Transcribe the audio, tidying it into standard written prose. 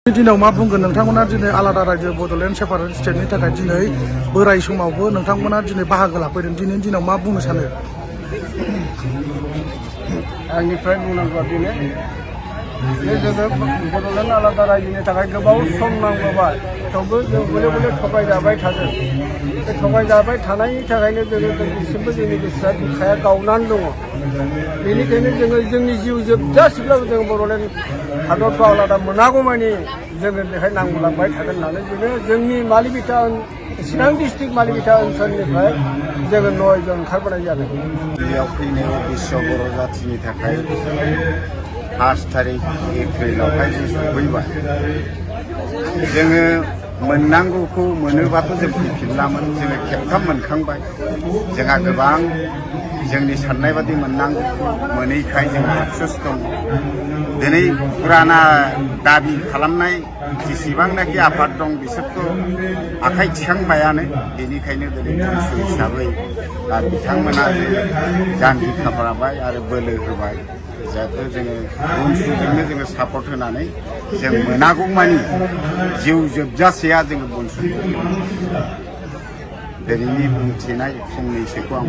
दिनाव मा बुंगोन नोंथांमोना दिनै आलादा रायजो बड'लेण्ड सेपारेट स्टेटनि थाखाय दिनै बोराय समावबो नोंथांमोना दिनै बाहागो लाफैदों दिनैनि दिनाव मा बुंनो सानो आंनिफ्राय बुंनांगौआ बेनो जे जोङो बड'लेण्ड आलादा रायजोनि थाखाय गोबाव सम नांबोबाय थेवबो जों गले गले थगायजाबाय थादों बे थगायजाबाय थानायनि थाखायनो जोङो दिनैसिमबो जोंनि गोसोआ बिखाया गावनानै दङ बेनिखायनो जोङो जोंनि जिउ जोबजासिमब्लाबो जों बड'लेण्ड हादरखौ आलादा मोनागौमानि जोङो बेहाय नांगौलांबाय थागोन होननानै बेनो जोंनि मालिबिटा चिरां डिस्ट्रिक्ट मालिबिटा ओनसोलनिफ्राय जोङो 9 जन ओंखारबोनाय जादों। बेयाव फैनाय विश्व बर' जाथिनि थाखाय 5 तारिख एप्रिलावहाय जों सफैबाय जोङो मोननांगौखौ मोनोबाथ' जों फैफिनलामोन जोङो खेबथाम मोनखांबाय जोंहा गोबां जोंनि साननाय बादि मोननांगौखौ मोनैखाय जोंहा आफसोस दं दिनै फुराना दाबि खालामनाय जेसेबांनाखि आफाद दं बिसोरथ' आखाइ थिखांबायानो बेनिखायनो दिनै बुंसु हिसाबै आरो बिथांमोना जानजि खाफ्राबाय आरो बोलो होबाय जाहाथे जोङो बुंसुजोंनो जोङो सापर्ट होनानै जों मोनागौमानि जिउ जोबजासेया जोङो बुंसु दिनैनि बुंथिनाय फंनैसोखौ आं